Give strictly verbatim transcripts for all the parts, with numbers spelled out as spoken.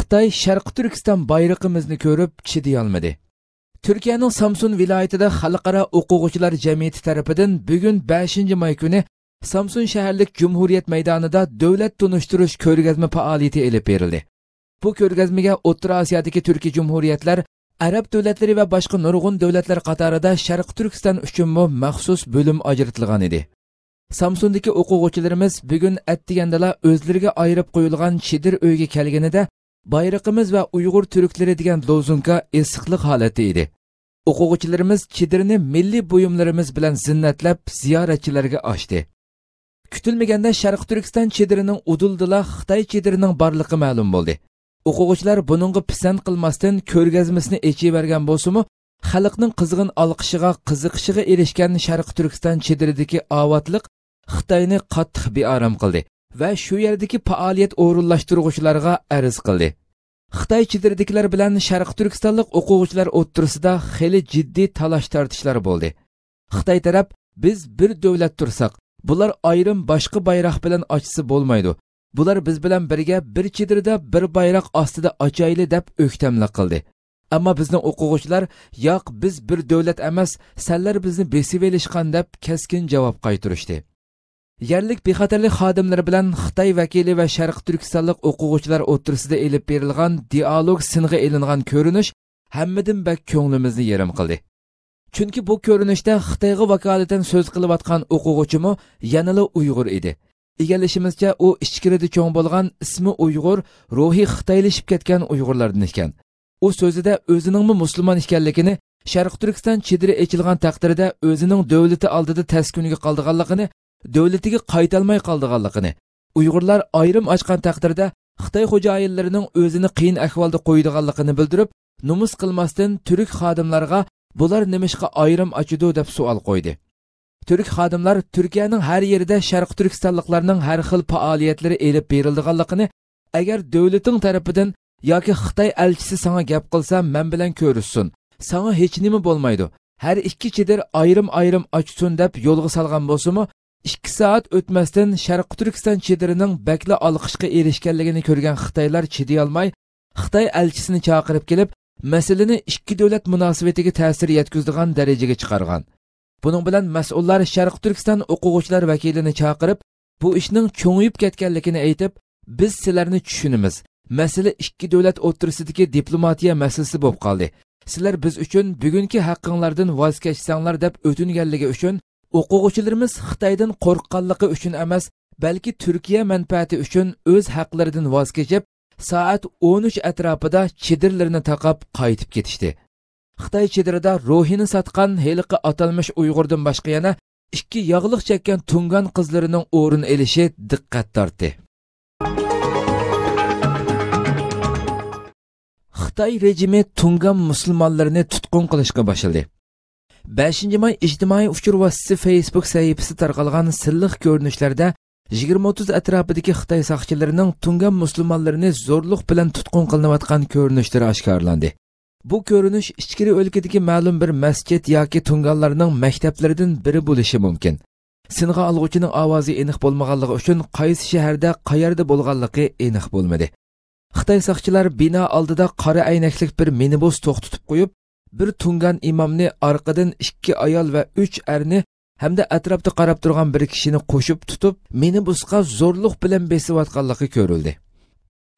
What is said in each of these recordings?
خىتاي شەرقىي تۈركىستان بايرىقىمىزنى كۆرۈپ چىدىيالمىدى. تۈركىيەنىڭ سامسۇن ۋىلايىتىدە خەلقئارا ئوقۇغۇچىلار جەمئىيىتى تەرىپىدىن بۈگۈن بەشىنچى ماي كۈنى سامسۇن شەھەرلىك جۇمھۇرىيەت مەيدانىدا دۆلەت تونۇشتۇرۇش كۆرگەزمە پائالىيىتى ئېلىپ بېرىلدى. بۇ كۆرگەزمىگە ئوتتۇرا ئاسىيادىكى تۈركىي جۇمھۇرىيەتلەر، ئەرەب دۆلەتلىرى ۋە باشقا نۇرغۇن دۆلەتلەر قاتارىدا شەرقىي تۈركىستان ئۈچۈنمۇ مەخسۇس بۆلۈم ئاجرىتىلغان ئىدى. سامسۇندىكى ئوقۇغۇچىلىرىمىز بۈگۈن ئەتىگەندىلا ئۆزلىرىگە ئايرىپ قويۇلغان چېدىر ئۆيگە كەلگىنىدە، بايرىقىمىز ۋە ئۇيغۇر تۈركلىرى دېگەن لوزۇنكا ئېسىقلىق ھالەتتە ئىدى. ئوقۇغۇچىلىرىمىز چېدىرنى مىللىي بۇيۇملىرىمىز بىلەن زىننەتلەپ، زىيارەتچىلەرگە ئاچتى. كۈتۈلمىگەندە شەرقىي تۈركىستان چېدىرىنىڭ ئۇدۇلىدىلا خىتاي چېدىرىنىڭ بارلىقى مەلۇم بولدى. ئوقۇغۇچىلار بۇنىڭغا پىسەنت قىلماستىن، كۆرگەزمىسىنى ئېچىۋەرگەن بولسىمۇ، خەلقنىڭ قىزغىن ئالقىشىغا، قىزىقىشىغا ئېرىشكەن شەرقىي تۈركىستان چېدىرىدىكى ئاۋاتلىق خىتاينى قاتتىق بىئارام قىلدى ۋە شۇ يەردىكى پائالىيەت ئورۇنلاشتۇرغۇچىلارغا ئەرز قىلدى. خىتاي چېدىرىدىكىلەر بىلەن شەرقىي تۈركىستانلىق ئوقۇغۇچىلار ئوتتۇرىسىدا خېلى جىددىي تالاش-تارتىشلار بولدى. خىتاي تەرەپ، «بىز بىر دۆلەت تۇرساق، بۇلار ئايرىم باشقا بايراق بىلەن ئاچسا بولمايدۇ. بۇلار بىز بىلەن بىرگە بىر چېدىردا بىر بايراق ئاستىدا ئاچايلى» دەپ ئۆكتەملىك قىلدى. ئەمما بىزنىڭ ئوقۇغۇچىلار، «ياق، بىز بىر دۆلەت ئەمەس، سەنلەر بىزنى بېسىۋېلىشقان» دەپ كەسكىن جاۋاب قايتۇرۇشتى. يەرلىك بىخەتەرلىك خادىملىرى بىلەن خىتاي ۋەكىلى ۋە شەرقىي تۈركىستانلىق ئوقۇغۇچىلار ئوتتۇرىسىدا ئېلىپ بېرىلغان دىئالوگ سىنغا ئېلىنغان كۆرۈنۈش ھەممىدىن بەك كۆڭلىمىزنى يېرىم قىلدى. چۈنكى بۇ كۆرۈنۈشتە خىتايغا ۋاكالىتەن سۆز قىلىۋاتقان ئوقۇغۇچىمۇ يەنىلا ئۇيغۇر ئىدى. ئىگىلىشىمىزچە، ئۇ ئىچكىرىدە چوڭ بولغان، ئىسمى ئۇيغۇر، روھى خىتايلىشىپ كەتكەن ئۇيغۇرلاردىن ئىكەن. ئۇ سۆزىدە ئۆزىنىڭمۇ مۇسۇلمان ئىكەنلىكىنى، شەرقىي تۈركىستان چېدىرى ئېچىلغان تەقدىردە ئۆزىنىڭ دۆلىتى ئالدىدا تەس كۈنگە قالىدىغانلىقىنى، دۆلىتىگە قايتالماي قالىدىغانلىقىنى، ئۇيغۇرلار ئايرىم ئاچقان تەقدىردە خىتاي خوجايىنلىرىنىڭ ئۆزىنى قىيىن ئەھۋالدا قويىدىغانلىقىنى بىلدۈرۈپ، نومۇس قىلماستىن تۈرك خادىملارغا «بۇلار نېمىشقا ئايرىم ئاچىدۇ؟» دەپ سوئال قويدى. تۈرك خادىملار تۈركىيەنىڭ ھەر يېرىدە شەرقىي تۈركىستانلىقلارنىڭ ھەر خىل پائالىيەتلىرى ئېلىپ بېرىلىدىغانلىقىنى، «ئەگەر دۆلىتىڭ تەرىپىدىن ياكى خىتاي ئەلچىسى ساڭا گەپ قىلسا، مەن بىلەن كۆرۈشسۇن، ساڭا ھېچنېمە بولمايدۇ، ھەر ئىككى چېدىر ئايرىم-ئايرىم ئاچسۇن» دەپ يولغا سالغان بولسىمۇ، ئىككى سائەت ئۆتمەستىن شەرقىي تۈركىستان چېدىرىنىڭ بەكلا ئالقىشقا ئېرىشكەنلىكىنى كۆرگەن خىتايلار چىدىيالماي، خىتاي ئەلچىسىنى چاقىرىپ كېلىپ، مەسىلىنى ئىككى دۆلەت مۇناسىۋىتىگە تەسىر يەتكۈزىدىغان دەرىجىگە چىقارغان. بۇنىڭ بىلەن مەسئۇللار شەرقىي تۈركىستان ئوقۇغۇچىلار ۋەكىلىنى چاقىرىپ، بۇ ئىشنىڭ چوڭىيىپ كەتكەنلىكىنى ئېيتىپ، «بىز سىلەرنى چۈشىنىمىز. مەسىلە ئىككى دۆلەت ئوتتۇرىسىدىكى دىپلوماتىيە مەسىلىسى بولۇپ قالدى. سىلەر بىز ئۈچۈن بۈگۈنكى ھەققىڭلاردىن ۋاز كەچسەڭلار» دەپ ئۆتۈنگەنلىكى ئۈچۈن، ئوقۇغۇچىلىرىمىز خىتايدىن قورققانلىقى ئۈچۈن ئەمەس، بەلكى تۈركىيە مەنپەئەتى ئۈچۈن ئۆز ھەقلىرىدىن ۋاز كېچىپ، سائەت ئون ئۈچ ئەتراپىدا چېدىرلىرىنى تاقاپ قايتىپ كېتىشتى. خىتاي چېدىرىدا روھىنى ساتقان ھېلىقى ئاتالمىش ئۇيغۇردىن باشقا يەنە ئىككى ياغلىق چەككەن تۇڭگان قىزلىرىنىڭ ئورۇن ئېلىشى دىققەت تارتتى. خىتاي رېجىمى تۇڭگان مۇسۇلمانلىرىنى تۇتقۇن قىلىشقا باشلىدى. بەشىنچى ماي ئىجتىمائىي ئۇچۇر ۋاسىتىسى فېيسبۇك سەھىپىسىدە تارقالغان سىرلىق كۆرۈنۈشلەردە يىگىرمە ئوتتۇز ئەتراپىدىكى خىتاي ساقچىلىرىنىڭ تۇڭگان مۇسۇلمانلىرىنى زورلۇق بىلەن تۇتقۇن قىلىنىۋاتقان كۆرۈنۈشلىرى ئاشكارىلاندى. بۇ كۆرۈنۈش ئىچكىرى ئۆلكىدىكى مەلۇم بىر مەسچىت ياكى تۇڭگانلارنىڭ مەكتەپلىرىدىن بىرى بولۇشى مۇمكىن. سىنغا ئالغۇچىنىڭ ئاۋازى ئېنىق بولمىغانلىقى ئۈچۈن قايسى شەھەردە، قەيەردە بولغانلىقى ئېنىق بولمىدى. خىتاي ساقچىلار بىنا ئالدىدا قارا ئەينەكلىك بىر مىنىبۇس توختىتىپ قويۇپ، بىر تۇڭگان ئىمامنى ئارقىدىن ئىككى ئايال ۋە ئۈچ ئەرنى ھەمدە ئەتراپتا قاراپ تۇرغان بىر كىشىنى قوشۇپ تۇتۇپ، مىنىبۇسقا زورلۇق بىلەن بېسىۋاتقانلىقى كۆرۈلدى.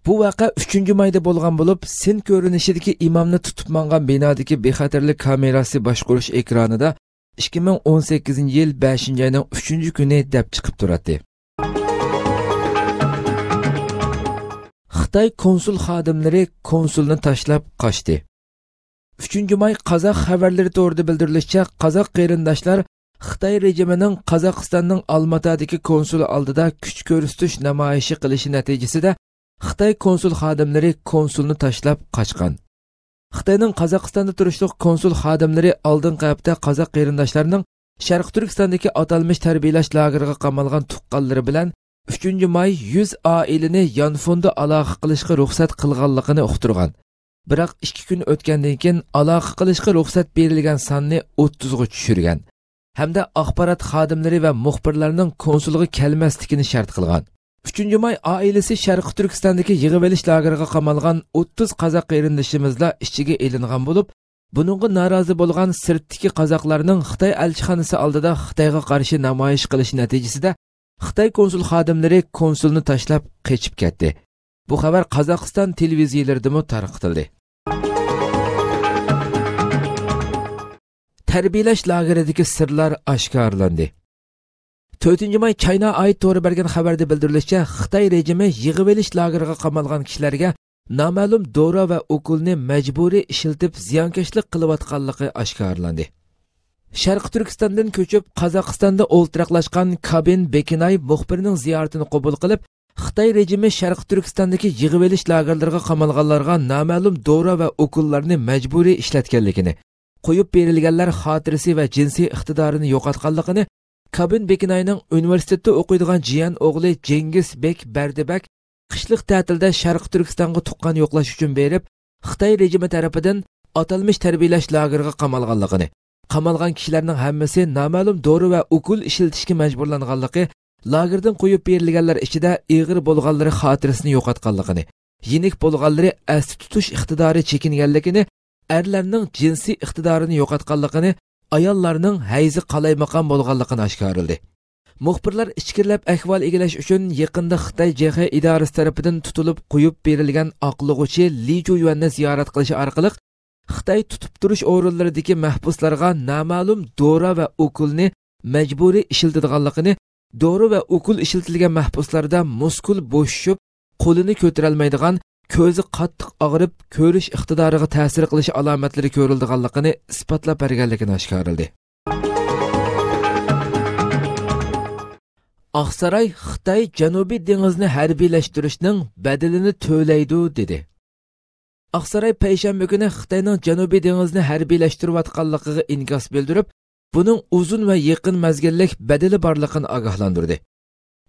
بۇ ۋەقە ئۈچىنچى مايدا بولغان بولۇپ، سىن كۆرۈنۈشىدىكى ئىمامنى تۇتۇپ ماڭغان بىنادىكى بىخەتەرلىك كامېراسى باشقۇرۇش ئېكرانىدا ئىككى مىڭ ئون سەككىزىنچى يىل بەشىنچى ئاينىڭ ئۈچىنچى كۈنى دەپ چىقىپ تۇراتتى. خىتاي كونسۇل خادىملىرى كونسۇلنى تاشلاپ قاچتى. ئۈچىنچى ماي قازاق خەۋەرلىرى تورىدا بىلدۈرۈلۈشىچە، قازاق قېرىنداشلار خىتاي رېجىمىنىڭ قازاقىستاننىڭ ئالماتادىكى كونسۇلى ئالدىدا كۈچ كۆرسىتىش نامايىشى قىلىشى نەتىجىسىدە خىتاي كونسۇل خادىملىرى كونسۇلنى تاشلاپ قاچقان. خىتاينىڭ قازاقىستاندا تۇرۇشلۇق كونسۇل خادىملىرى ئالدىنقى ھەپتە قازاق قېرىنداشلارنىڭ شەرقىي تۈركىستاندىكى ئاتالمىش تەربىيەلەش لاگېرىغا قامالغان تۇغقانلىرى بىلەن ئۈچىنچى ماي يۈز ئائىلىنى يانفوندا ئالاقە قىلىشقا رۇخسەت قىلغانلىقىنى ئۇقتۇرغان. بىراق ئىككى كۈن ئۆتكەندىن كېيىن ئالاقە قىلىشقا رۇخسەت بېرىلگەن ساننى ئوتتۇزغا چۈشۈرگەن ھەمدە ئاخبارات خادىملىرى ۋە مۇخبىرلارنىڭ كونسۇلغا كەلمەسلىكىنى شەرت قىلغان. ئۈچىنچى ماي ئائىلىسى شەرقىي تۈركىستاندىكى يىغىۋېلىش لاگېرىغا قامالغان ئوتتۇز قازاق قېرىندىشىمىزلا ئىچىگە ئېلىنغان بولۇپ، بۇنىڭغا نارازى بولغان سىرتتىكى قازاقلارنىڭ خىتاي ئەلچىخانىسى ئالدىدا خىتايغا قارشى نامايىش قىلىشى نەتىجىسىدە، خىتاي كونسۇل خادىملىرى كونسۇلنى تاشلاپ قېچىپ كەتتى. بۇ خەۋەر قازاقىستان تېلېۋىزىيەلىرىدىمۇ تارقىتىلدى. تەربىيەلەش لاگېرىدىكى سىرلار ئاشكارىلاندى. تۆتىنچى ماي چاينا ئايت تورى بەرگەن خەۋەردە بىلدۈرۈلۈشىچە، خىتاي رېجىمى يىغىۋېلىش لاگېرىغا قامالغان كىشىلەرگە نامەلۇم دورا ۋە ئوكۇلنى مەجبۇرىي ئىشلىتىپ زىيانكەشلىك قىلىۋاتقانلىقى ئاشكارىلاندى. شەرقىي تۈركىستاندىن كۆچۈپ، قازاقىستاندا ئولتۇراقلاشقان كابىن بېكىناي مۇخبىرنىڭ زىيارىتىنى قوبۇل قىلىپ، خىتاي رېجىمى شەرقىي تۈركىستاندىكى يىغىۋېلىش لاگېرلىرىغا قامالغانلارغا نامەلۇم دورا ۋە ئوكۇللارنى مەجبۇرىي ئىشلەتكەنلىكىنى، قويۇپ بېرىلگەنلەر خاتىرىسى ۋە جىنسىي ئىقتىدارىنى يوقاتقانلىقىنى، كابىن بېكىناينىڭ ئۇنىۋېرسىتېتتا ئوقۇيدىغان جىيەن ئوغلى جېڭگىز بېك بەردىبەك قىشلىق تەتىلدە شەرقىي تۈركىستانغا تۇغقان يوقلاش ئۈچۈن بېرىپ، خىتاي رېجىمى تەرىپىدىن ئاتالمىش تەربىيەلەش لاگېرىغا قامالغانلىقىنى، قامالغان كىشىلەرنىڭ ھەممىسى نامەلۇم دورا ۋە ئوكۇل ئىشلىتىشكە مەجبۇرلانغانلىقى، لاگېردىن قويۇپ بېرىلگەنلەر ئىچىدە ئېغىر بولغانلىرى خاتىرىسىنى يوقاتقانلىقىنى، يېنىك بولغانلىرى ئەستە تۇتۇش ئىقتىدارى چېكىنگەنلىكىنى، ئەرلەرنىڭ جىنسىي ئىقتىدارىنى يوقاتقانلىقىنى، ئاياللارنىڭ ھەيزى قالايمىقان بولغانلىقىنى ئاشكارىلىدى. مۇخبىرلار ئىچكىرىلەپ ئەھۋال ئىگىلەش ئۈچۈن يېقىندا خىتاي جېخې ئىدارىسى تەرىپىدىن تۇتۇلۇپ قويۇپ بېرىلگەن ئاقلىغۇچى لى جۇيۈەننى زىيارەت قىلىش ئارقىلىق، خىتاي تۇتۇپ تۇرۇش ئورۇنلىرىدىكى مەھبۇسلارغا نامەلۇم دورا ۋە ئوكۇلنى مەجبۇرىي ئىشلىتىدىغانلىقىنى، دورا ۋە ئوكۇل ئىشلىتىلگەن مەھبۇسلاردا مۇسكۇل بوشىشىپ، قولىنى كۆتۈرەلمەيدىغان، كۆزى قاتتىق ئاغرىپ، كۆرۈش ئىقتىدارىغا تەسىر قىلىش ئالامەتلىرى كۆرۈلىدىغانلىقىنى ئىسپاتلاپ بەرگەنلىكىنى ئاشكارىلىدى. ئاقساراي خىتاي جەنۇبىي دېڭىزنى ھەربىيلەشتۈرۈشنىڭ بەدىلىنى تۆلەيدۇ، دېدى. ئاقساراي پەيشەنبە كۈنى خىتاينىڭ جەنۇبىي دېڭىزنى ھەربىيلەشتۈرۈۋاتقانلىقىغا ئىنكاس بىلدۈرۈپ، بۇنىڭ ئۇزۇن ۋە يېقىن مەزگىللىك بەدىلى بارلىقىنى ئاگاھلاندۇردى.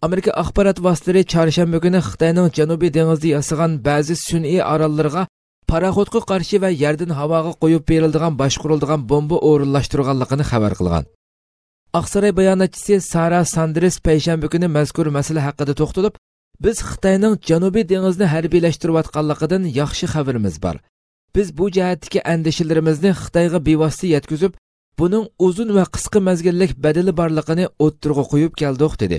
ئامېرىكا ئاخبارات ۋاسىتىلىرى چارشەنبە كۈنى خىتاينىڭ جەنۇبىي دېڭىزدا ياسىغان بەزى سۈنئىي ئاراللىرىغا پاراخوتقا قارشى ۋە يەردىن ھاۋاغا قويۇپ بېرىلىدىغان باشقۇرۇلىدىغان بومبا ئورۇنلاشتۇرغانلىقىنى خەۋەر قىلغان. ئاقساراي باياناتچىسى سارا ساندېرس پەيشەنبە كۈنى مەزكۇر مەسىلە ھەققىدە توختىلىپ، بىز خىتاينىڭ جەنۇبىي دېڭىزنى ھەربىيلەشتۈرۈۋاتقانلىقىدىن ياخشى خەۋىرىمىز بار. بىز بۇ جەھەتتىكى ئەندىشىلىرىمىزنى خىتايغا بىۋاسىتە يەتكۈزۈپ، بۇنىڭ ئۇزۇن ۋە قىسقا مەزگىللىك بەدىلى بارلىقىنى ئوتتۇرىغا قويۇپ كەلدۇق، دېدى.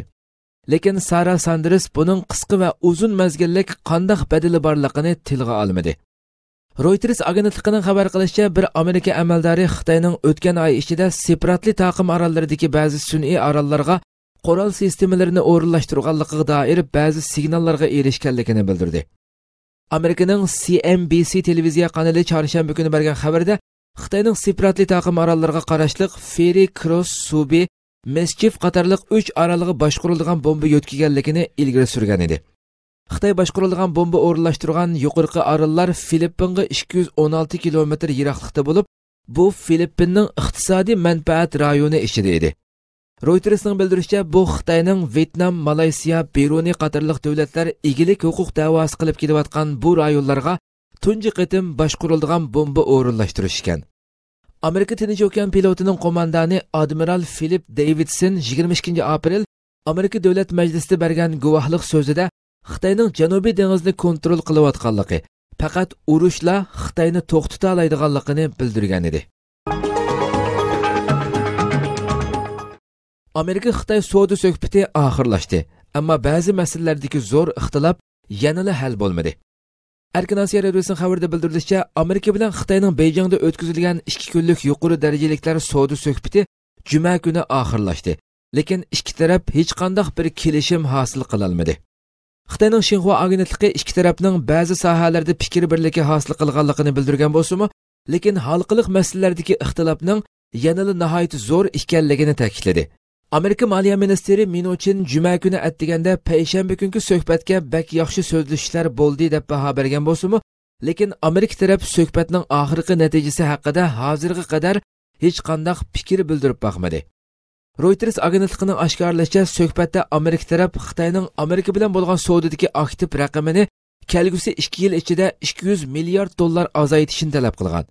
لېكىن سارا ساندېرس بۇنىڭ قىسقا ۋە ئۇزۇن مەزگىللىك قانداق بەدىلى بارلىقىنى تىلغا ئالمىدى. رويتېرس ئاگېنتلىقىنىڭ خەۋەر قىلىشىچە، بىر ئامېرىكا ئەمەلدارى خىتاينىڭ ئۆتكەن ئاي ئىچىدە سېپراتلى تاقىم ئاراللىرىدىكى بەزى سۈنئىي ئاراللارغا قورال سىستېمىلىرىنى ئورۇنلاشتۇرغانلىقىغا دائىر بەزى سىگناللارغا ئېرىشكەنلىكىنى بىلدۈردى. ئامېرىكىنىڭ سى ئېن بى سى تېلېۋىزىيە قانىلى چارشەنبە كۈنى بەرگەن خەۋىرىدە، خىتاينىڭ سېپراتلى تاقىم ئاراللىرىغا قاراشلىق فېررى كروس، سۇبى، مىسچىف قاتارلىق ئۈچ ئارالغا باشقۇرۇلىدىغان بومبا يۆتكىگەنلىكىنى ئىلگىرى سۈرگەن ئىدى. خىتاي باشقۇرۇلىدىغان بومبا ئورۇنلاشتۇرغان يۇقىرىقى ئاراللار فىلىپپىنغا ئىككى يۈز ئون ئالتە كىلومېتىر يىراقلىقتا بولۇپ، بۇ فىلىپپىننىڭ ئىقتىسادىي مەنپەئەت رايونى ئىچىدە ئىدى. رويتېرسنىڭ بىلدۈرۈشىچە، بۇ خىتاينىڭ ۋيېتنام، مالايسىيا، بىرۇنىي قاتارلىق دۆلەتلەر ئىگىلىك ھوقۇق دەۋاسى قىلىپ كېلىۋاتقان بۇ رايونلارغا تۇنجى قېتىم باشقۇرۇلىدىغان بومبا ئورۇنلاشتۇرۇش ئىكەن. ئامېرىكا تىنچ ئوكيان پىلوتىنىڭ قوماندانى ئادمىرال فىلىپ دېۋىدسون يىگىرمە ئىككىنچى ئاپرېل ئامېرىكا دۆلەت مەجلىسىدە بەرگەن گۇۋاھلىق سۆزىدە خىتاينىڭ جەنۇبىي دېڭىزنى كونترول قىلىۋاتقانلىقى، پەقەت ئۇرۇشلا خىتاينى توختىتالايدىغانلىقىنى بىلدۈرگەن ئىدى. ئامېرىكا-خىتاي سودا سۆھبىتى ئاخىرلاشتى، ئەمما بەزى مەسىلىلەردىكى زور ئىختىلاپ يەنىلا ھەل بولمىدى. ئەركىن ئاسىيا رادىيوسىنىڭ خەۋىرىدە بىلدۈرۈلۈشىچە، ئامېرىكا بىلەن خىتاينىڭ بېيجىڭدا ئۆتكۈزۈلگەن ئىككى كۈنلۈك يۇقىرى دەرىجىلىكلەر سودا سۆھبىتى جۈمە كۈنى ئاخىرلاشتى، لېكىن ئىككى تەرەپ ھېچقانداق بىر كېلىشىم ھاسىل قىلالمىدى. خىتاينىڭ شىنخۇا ئاگېنتلىقى ئىككى تەرەپنىڭ بەزى ساھەلەردە پىكىر بىرلىكى ھاسىل قىلغانلىقىنى بىلدۈرگەن بولسىمۇ، لېكىن ھالقىلىق مەسىلىلەردىكى ئىختىلاپنىڭ يەنىلا ناھايىتى زور ئىكەنلىكىنى تەكىتلىدى. ئامېرىكا مالىيە مىنىستىرى مىنۇچىن جۈمە كۈنى ئەتىگەندە پەيشەنبە كۈنكى سۆھبەتكە بەك ياخشى سۆزلىشىشلەر بولدى دەپ باھا بەرگەن بولسىمۇ، لېكىن ئامېرىكا تەرەپ سۆھبەتنىڭ ئاخىرقى نەتىجىسى ھەققىدە ھازىرغا قەدەر ھېچقانداق پىكىر بىلدۈرۈپ باقمىدى. رويتېرس ئاگېنتلىقىنىڭ ئاشكارىلىشىچە، سۆھبەتتە ئامېرىكا تەرەپ خىتاينىڭ ئامېرىكا بىلەن بولغان سودىدىكى ئاكتىپ رەقىمىنى كەلگۈسى ئىككى يىل ئىچىدە ئىككى يۈز مىليارد دوللار ئازايتىشنى تەلەپ قىلغان.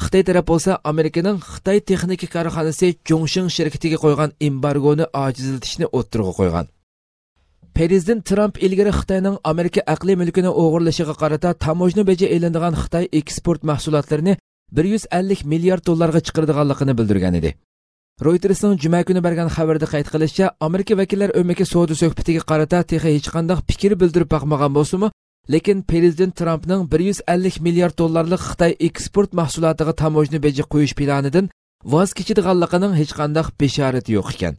خىتاي تەرەپ بولسا ئامېرىكىنىڭ خىتاي تېخنىكا كارخانىسى جۇڭشىڭ شىركىتىگە قويغان ئېمبارگونى ئاجىزلىتىشنى ئوتتۇرىغا قويغان. پرېزىدېنت ترامپ ئىلگىرى خىتاينىڭ ئامېرىكا ئەقلىي مۈلكىنى ئوغرىلىشىغا قارىتا تاموژنا بېجى ئېلىنىدىغان خىتاي ئېكسپورت مەھسۇلاتلىرىنى بىر يۈز ئەللىك مىليارد دوللارغا چىقىرىدىغانلىقىنى بىلدۈرگەن ئىدى. رويتېرسنىڭ جۈمە كۈنى بەرگەن خەۋىرىدە قەيت قىلىشىچە، ئامېرىكا ۋەكىللەر ئۆمىكى سودا سۆھبىتىگە قارىتا تېخى ھېچقانداق پىكىر بىلدۈرۈپ باقمىغان بولسىمۇ، لېكىن پرېزىدېنت ترامپنىڭ بىر يۈز ئەللىك مىليارد دوللارلىق خىتاي ئېكسپورت مەھسۇلاتىغا تاموژنا بېجى قويۇش پىلانىدىن ۋاز كېچىدىغانلىقىنىڭ ھېچقانداق بېشارىتى يوق ئىكەن.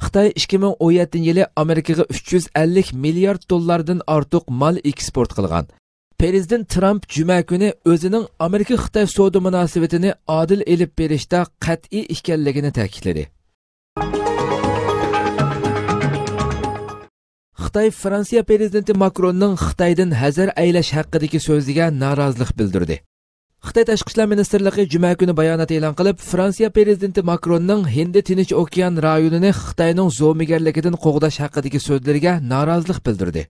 خىتاي ئىككى مىڭ ئون يەتتىنچى يىلى ئامېرىكىغا ئۈچ يۈز ئەللىك مىليارد دوللاردىن ئارتۇق مال ئېكسپورت قىلغان. پرېزىدېنت ترامپ جۈمە كۈنى ئۆزىنىڭ ئامېرىكا-خىتاي سودا مۇناسىۋىتىنى ئادىل ئېلىپ بېرىشتا قەتئىي ئىكەنلىكىنى تەكىتلىدى. خىتاي فرانسىيە پرېزىدېنتى ماكروننىڭ خىتايدىن ھەزەر ئەيلەش ھەققىدىكى سۆزىگە نارازىلىق بىلدۈردى. خىتاي تاشقى ئىشلار مىنىستىرلىقى جۈمە كۈنى بايانات ئېلان قىلىپ، فرانسىيە پرېزىدېنتى ماكروننىڭ ھىندى تىنچ ئوكيان رايونىنى خىتاينىڭ زومىگەرلىكىدىن قوغداش ھەققىدىكى سۆزلىرىگە نارازىلىق بىلدۈردى.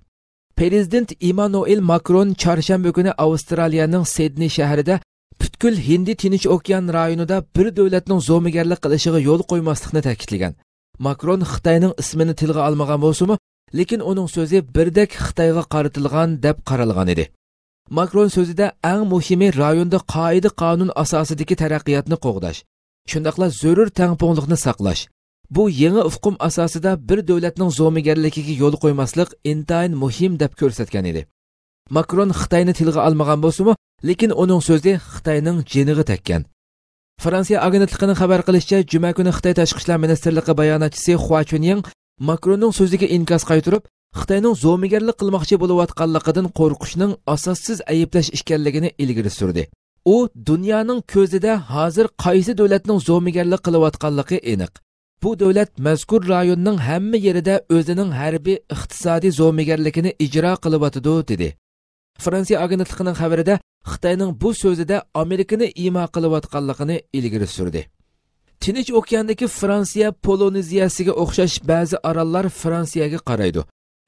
پرېزىدېنت ئىمانۇئېل ماكرون چارشەنبە كۈنى ئاۋسترالىيەنىڭ سىدنېي شەھىرىدە پۈتكۈل ھىندى تىنچ ئوكيان رايونىدا بىر دۆلەتنىڭ زومىگەرلىك قىلىشىغا يول قويماسلىقنى تەكىتلىگەن. ماكرون خىتاينىڭ ئىسمىنى تىلغا ئالمىغان بولسىمۇ، لېكىن ئۇنىڭ سۆزى بىردەك خىتايغا قارىتىلغان دەپ قارالغان ئىدى. ماكرون سۆزىدە ئەڭ مۇھىمى رايوندا قائىدە-قانۇن ئاساسىدىكى تەرەققىياتنى قوغداش، شۇنداقلا زۆرۈر تەڭپۇڭلۇقنى ساقلاش. بۇ يېڭى ئۇقۇم ئاساسىدا بىر دۆلەتنىڭ زومىگەرلىكىگە يول قويماسلىق ئىنتايىن مۇھىم دەپ كۆرسەتكەن ئىدى. ماكرون خىتاينى تىلغا ئالمىغان بولسىمۇ، لېكىن ئۇنىڭ سۆزى خىتاينىڭ جېنىغا تەگكەن. فرانسىيە ئاگېنتلىقىنىڭ خەۋەر قىلىشىچە، جۈمە كۈنى خىتاي تاشقى ئىشلار مىنىستىرلىقى باياناتچىسى خۇا چۈنيىڭ ماكروننىڭ سۆزىگە ئىنكاس قايتۇرۇپ، خىتاينىڭ زومىگەرلىك قىلماقچى بولۇۋاتقانلىقىدىن قورقۇشنىڭ ئاساسسىز ئەيىبلەش ئىكەنلىكىنى ئىلگىرى سۈردى. ئۇ، دۇنيانىڭ كۆزىدە ھازىر قايسى دۆلەتنىڭ زومىگەرلىك قىلىۋاتقانلىقى ئېنىق. بۇ دۆلەت مەزكۇر رايوننىڭ ھەممە يېرىدە ئۆزىنىڭ ھەربىي ئىقتىسادىي زومىگەرلىكىنى ئىجرا قىلىۋاتىدۇ، دېدى. فرانسىيە ئاگېنتلىقىنىڭ خەۋىرىدە خىتاينىڭ بۇ سۆزىدە ئامېرىكىنى ئىما قىلىۋاتقانلىقىنى ئىلگىرى سۈردى. تىنچ ئوكياندىكى فرانسىيە پولىنېزىيەسىگە ئوخشاش بەزى ئاراللار فرانسىيەگە قارايدۇ.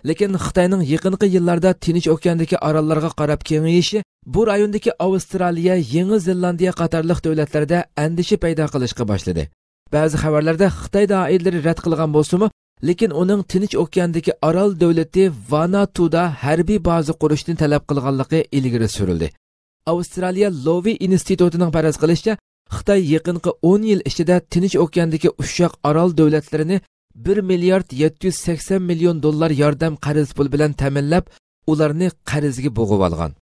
لېكىن خىتاينىڭ يېقىنقى يىللاردا تىنچ ئوكياندىكى ئاراللارغا قاراپ كېڭىيىشى بۇ رايوندىكى ئاۋسترالىيە، يېڭى زېلاندىيە قاتارلىق دۆلەتلەردە ئەندىشە پەيدا قىلىشقا باشلىدى. بەزى خەۋەرلەردە خىتاي دائىرىلىرى رەت قىلغان بولسىمۇ، لېكىن ئۇنىڭ تىنچ ئوكياندىكى ئارال دۆلىتى ۋاناتۇدا ھەربىي بازا قۇرۇشنى تەلەپ قىلغانلىقى ئىلگىرى سۈرۈلدى. ئاۋسترالىيە لوۋى ئىنستىتۇتىنىڭ پەرەز قىلىشىچە، خىتاي يېقىنقى ئون يىل ئىچىدە تىنچ ئوكياندىكى ئۇششاق ئارال دۆلەتلىرىنى بىر مىليارد يەتتە يۈز سەكسەن مىليون دوللار ياردەم قەرز پۇلى بىلەن تەمىنلەپ، ئۇلارنى قەرزگە بوغۇۋالغان.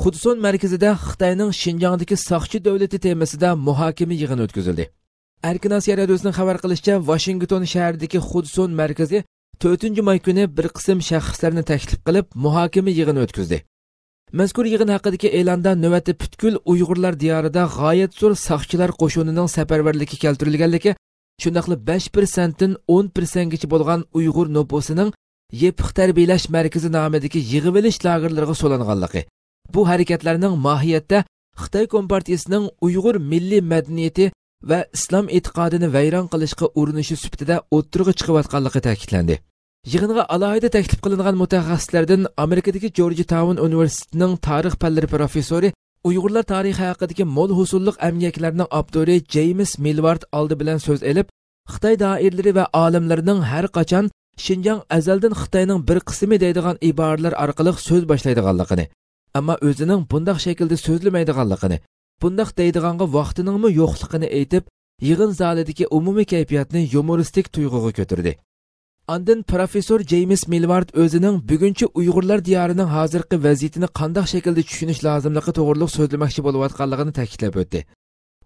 خۇدسون مەركىزىدە خىتاينىڭ شىنجاڭدىكى ساقچى دۆلىتى تېمىسىدا مۇھاكىمە يىغىنى ئۆتكۈزۈلدى. ئەركىن ئاسىيا رادىيوسىنىڭ خەۋەر قىلىشىچە، ۋاشىنگتون شەھىرىدىكى خۇدسون مەركىزى تۆتىنچى ماي كۈنى بىر قىسىم شەخسلەرنى تەكلىپ قىلىپ، مۇھاكىمە يىغىنى ئۆتكۈزدى. مەزكۇر يىغىن ھەققىدىكى ئېلاندا نۆۋەتتە پۈتكۈل ئۇيغۇرلار دىيارىدا غايەت زور ساقچىلار قوشۇنىنىڭ سەپەرۋەرلىككە كەلتۈرۈلگەنلىكى، شۇنداقلا بەش پىرسەنتتىن ئون پىرسەنتكىچە بولغان ئۇيغۇر نوپۇسىنىڭ يېپىق تەربىيەلەش مەركىزى نامىدىكى يىغىۋېلىش لاگېرلىرىغا سولانغانلىقى، بۇ ھەرىكەتلەرنىڭ ماھىيەتتە خىتاي كومپارتىيىسىنىڭ ئۇيغۇر مىللىي مەدەنىيىتى ۋە ئىسلام ئېتىقادىنى ۋەيران قىلىشقا ئۇرۇنۇشى سۈپىتىدە ئوتتۇرىغا چىقىۋاتقانلىقى تەكىتلەندى. يىغىنغا ئالاھىدە تەكلىپ قىلىنغان مۇتەخەسسىسلەردىن ئامېرىكىدىكى جورجتاۋن ئۇنىۋېرسىتېتىنىڭ تارىخ پەنلىرى پروفېسسورى، ئۇيغۇرلار تارىخى ھەققىدىكى مول ھوسۇللۇق ئەمگەكلەرنىڭ ئاپتورى جېيمىس مىلۋارد ئالدى بىلەن سۆز ئېلىپ، خىتاي دائىرىلىرى ۋە ئالىملىرىنىڭ ھەر قاچان شىنجاڭ ئەزەلدىن خىتاينىڭ بىر قىسمى دەيدىغان ئىبارىلەر ئارقىلىق سۆز باشلايدىغانلىقىنى، ئەمما ئۆزىنىڭ بۇنداق شەكىلدە سۆزلىمەيدىغانلىقىنى، بۇنداق دەيدىغانغا ۋاقتىنىڭمۇ يوقلۇقىنى ئېيتىپ، يىغىن زالىدىكى ئومۇمىي كەيپىياتنى يۇمۇرىستىك تۇيغۇغا كۆتۈردى. ئاندىن پروفېسسور جېيمىس مىلۋارد ئۆزىنىڭ بۈگۈنچە ئۇيغۇرلار دىيارىنىڭ ھازىرقى ۋەزىيىتىنى قانداق شەكىلدە چۈشىنىش لازىملىقى توغرۇلۇق سۆزلىمەكچى بولۇۋاتقانلىقىنى تەكىتلەپ ئۆتتى.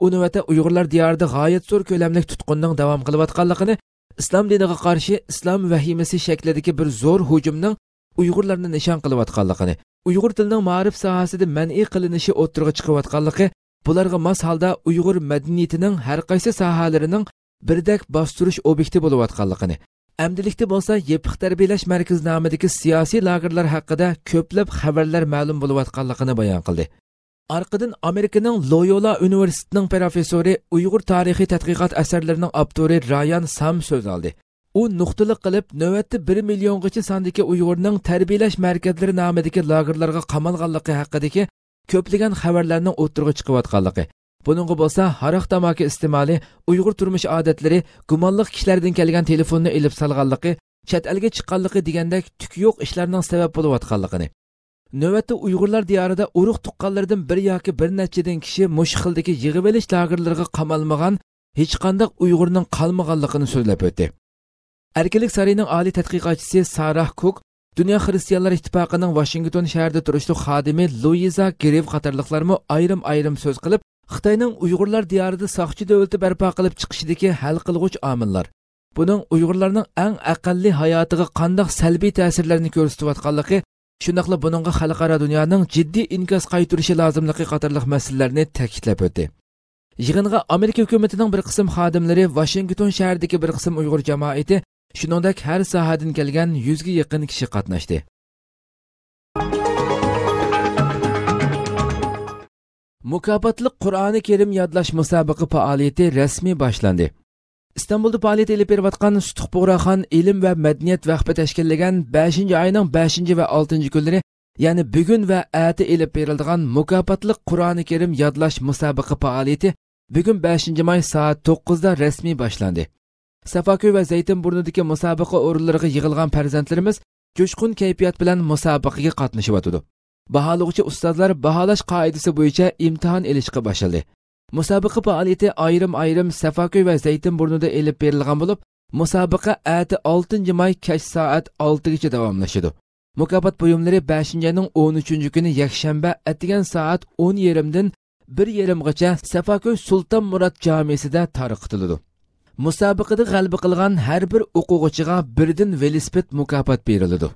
ئۇ نۆۋەتتە ئۇيغۇرلار دىيارىدا غايەت زور كۆلەملىك تۇتقۇننىڭ داۋام قىلىۋاتقانلىقىنى، ئىسلام دىنىغا قارشى ئىسلام ۋەھىمىسى شەكلىدىكى بىر زور ھۇجۇمنىڭ ئۇيغۇرلارنى نىشان قىلىۋاتقانلىقىنى، ئۇيغۇر تىلىنىڭ مائارىپ ساھەسىدە مەنئى قىلىنىشى ئوتتۇرىغا چىقىۋاتقانلىقى، بۇلارغا ماس ھالدا ئۇيغۇر مەدەنىيىتىنىڭ ھەر قايسى ساھەلىرىنىڭ بىردەك باستۇرۇش ئوبيېكتى بولۇۋاتقانلىقىنى، ئەمدىلىكتە بولسا يېپىق تەربىيەلەش مەركىزى نامىدىكى سىياسىي لاگېرلار ھەققىدە كۆپلەپ خەۋەرلەر مەلۇم بولۇۋاتقانلىقىنى بايان قىلدى. ئارقىدىن ئامېرىكىنىڭ لويولا ئۇنىۋېرسىتېتىنىڭ پروفېسسورى، ئۇيغۇر تارىخىي تەتقىقات ئەسەرلىرىنىڭ ئاپتورى رايان سام سۆز ئالدى. ئۇ نۇقتىلىق قىلىپ، نۆۋەتتە بىر مىليونغىچە ساندىكى ئۇيغۇرنىڭ تەربىيەلەش مەركەزلىرى نامىدىكى لاگېرلارغا قامالغانلىقى ھەققىدىكى كۆپلىگەن خەۋەرلەرنىڭ ئوتتۇرىغا چىقىۋاتقانلىقى، بۇنىڭغا بولسا ھاراق تاماكا ئىستېمالى، ئۇيغۇر تۇرمۇش ئادەتلىرى، گۇمانلىق كىشىلەردىن كەلگەن تېلېفوننى ئېلىپ سالغانلىقى، چەت ئەلگە چىققانلىقى دېگەندەك تۈكى يوق ئىشلارنىڭ سەۋەب بولۇۋاتقانلىقىنى، نۆۋەتتە ئۇيغۇرلار دىيارىدا ئۇرۇق تۇغقانلىرىدىن بىر ياكى بىر نەچچىدىن كىشى مۇشۇ خىلدىكى يىغىۋېلىش لاگېرلىرىغا قامالمىغان ھېچقانداق ئۇيغۇرنىڭ قالمىغانلىقىنى سۆزلەپ ئۆتتى. ئەركىنلىك سارىيىنىڭ ئالىي تەتقىقاتچىسى ساراھ كۇك، دۇنيا خىرىستىيانلار ئىتتىپاقىنىڭ ۋاشىنگتون شەھىرىدە تۇرۇشلۇق خادىمى لۇيىزا گرىف قاتارلىقلارمۇ ئايرىم-ئايرىم سۆز قىلىپ، خىتاينىڭ ئۇيغۇرلار دىيارىدا ساقچى دۆلىتى بەرپا قىلىپ چىقىشىدىكى ھەل قىلغۇچ ئامىللار، بۇنىڭ ئۇيغۇرلارنىڭ ئەڭ ئەقەللىي ھاياتىغا قانداق سەلبىي تەسىرلەرنى كۆرسىتىۋاتقانلىقى، شۇنداقلا بۇنىڭغا خەلقئارا دۇنيانىڭ جىددىي ئىنكاس قايتۇرۇشى لازىملىقى قاتارلىق مەسىلىلەرنى تەكىتلەپ ئۆتتى. يىغىنغا ئامېرىكا ھۆكۈمىتىنىڭ بىر قىسىم خادىملىرى، ۋاشىنگتون شەھىرىدىكى بىر قىسىم ئۇيغۇر جامائىتى، شۇنىڭدەك ھەر ساھەدىن كەلگەن يۈزگە يېقىن كىشى قاتناشتى. مۇكاپاتلىق قۇرئانى كەرىم يادلاش مۇسابىقە پائالىيىتى رەسمىي باشلاندى. ئىستانبۇلدا پائالىيەت ئېلىپ بېرىۋاتقان سۇتۇق بۇغراخان ئىلىم ۋە مەدەنىيەت ۋەقپى تەشكىللىگەن بەشىنچى ئاينىڭ بەشىنچى ۋە ئالتىنچى كۈنلىرى، يەنى بۈگۈن ۋە ئەتە ئېلىپ بېرىلىدىغان مۇكاپاتلىق قۇرئانى كەرىم يادلاش مۇسابىقە پائالىيىتى بۈگۈن بەشىنچى ماي سائەت توققۇزدا رەسمىي باشلاندى. سافاكۆي ۋە زەيتىن بۇرنىدىكى مۇسابىقە ئورۇنلىرىغا يىغىلغان پەرزەنتلىرىمىز جۇشقۇن كەيپىيات بىلەن مۇسابىقىگە قاتنىشىۋاتىدۇ. باھالىغۇچى ئۇستازلار باھالاش قائىدىسى بويىچە ئىمتىھان ئېلىشقا باشلىدى. مۇسابىقە پائالىيىتى ئايرىم-ئايرىم سافاكۆي ۋە زەيتىن بۇرنىدا ئېلىپ بېرىلغان بولۇپ، مۇسابىقە ئەتە ئالتىنچى ماي كەچ سائەت ئالتىگىچە داۋاملىشىدۇ. مۇكاپات بۇيۇملىرى بەشىنچى ئاينىڭ ئون ئۈچىنچى كۈنى يەكشەنبە ئەتىگەن سائەت ئون يېرىمدىن بىر يېرىمغىچە سافاكۆي سۇلتان مۇرات جامىسىدا تارقىتىلىدۇ. مۇسابىقىدە غەلىبە قىلغان ھەر بىر ئوقۇغۇچىغا بىردىن ۋېلىسىپىت مۇكاپات بېرىلىدۇ.